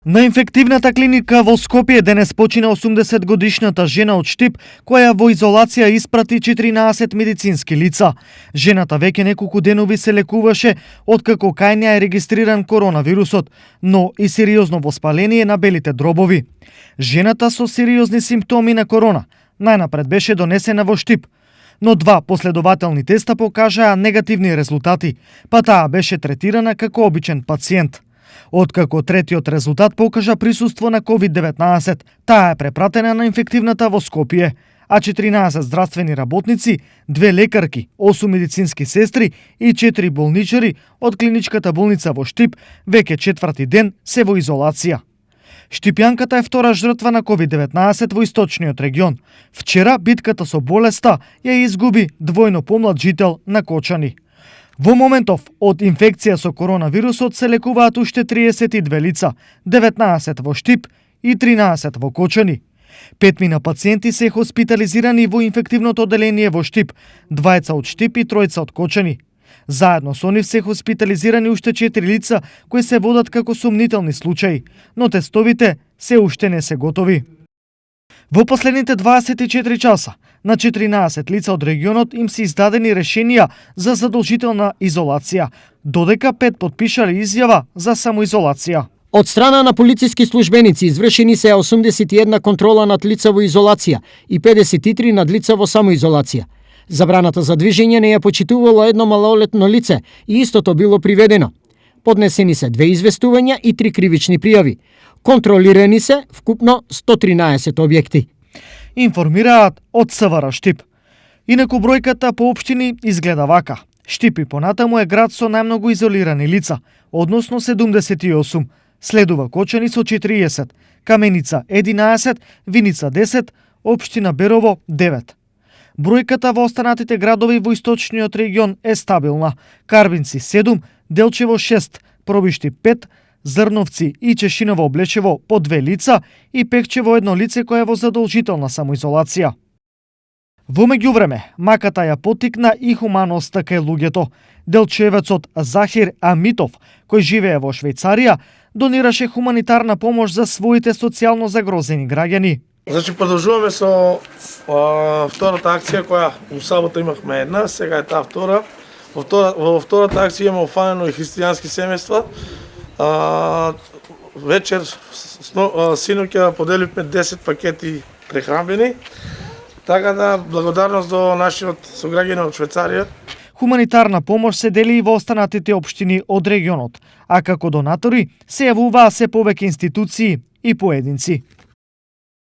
На инфективната клиника во Скопје денес почина 80-годишната жена од Штип, која во изолација испрати 14 медицински лица. Жената веќе неколку денови се лекуваше откако кај неа е регистриран коронавирусот, но и сериозно воспаление на белите дробови. Жената со сериозни симптоми на корона најнапред беше донесена во Штип, но 2 последователни теста покажаа негативни резултати, па таа беше третирана како обичен пациент. Откако третиот резултат покажа присуство на COVID-19, таа е препратена на инфективната во Скопје, а 14 здравствени работници, 2 лекарки, 8 медицински сестри и 4 болничари од клиничката болница во Штип веќе 4ти ден се во изолација. Штипјанката е втора жртва на COVID-19 во источниот регион. Вчера битката со болеста ја изгуби двојно помлад жител на Кочани. Во моментов од инфекција со коронавирусот се лекуваат уште 32 лица, 19 во Штип и 13 во Кочани. 5 пациенти се хоспитализирани во инфективното оделение во Штип, 2 од Штип и 3 од Кочани. Заедно со нив се хоспитализирани уште 4 лица кои се водат како сумнителни случаи, но тестовите се уште не се готови. Во последните 24 часа на 14 лица од регионот им се издадени решенија за задолжителна изолација, додека 5 подпишале изјава за самоизолација. Од страна на полициски службеници извршени се 81 контрола над лица во изолација и 53 над лица во самоизолација. Забраната за движење не ја почитувало едно малолетно лице и истото било приведено. Поднесени се 2 известувања и 3 кривични пријави. Контролирани се вкупно 113 објекти. Информираат од СВР Штип. Инаку бројката по општини изгледа вака. Штип и понатаму е град со најмногу изолирани лица, односно 78. Следува Кочани со 40, Каменица 11, Виница 10, општина Берово 9. Бројката во останатите градови во источниот регион е стабилна. Карбинци 7, Делчево 6, Пробишти 5, Зрновци и Чешиново Облечево по 2 лица и Пекчево едно лице кое е во задолжителна самоизолација. Во меѓувреме, маката ја потикна и хуманоста кај луѓето. Делчевецот Захир Амитов, кој живее во Швајцарија, донираше хуманитарна помош за своите социјално загрозени граѓани. Значи, продолжуваме со втората акција која у сабота имавме една, сега е таа втора. Во втората акција имаме офанено и христијански семејства. Вечер, синоќа поделивме 10 пакети прехранбени. Така да, благодарност до нашиот сограѓани од Швајцарија. Хуманитарна помош се дели и во останатите општини од регионот, а како донатори се јавуваа се повеќе институции и поединци.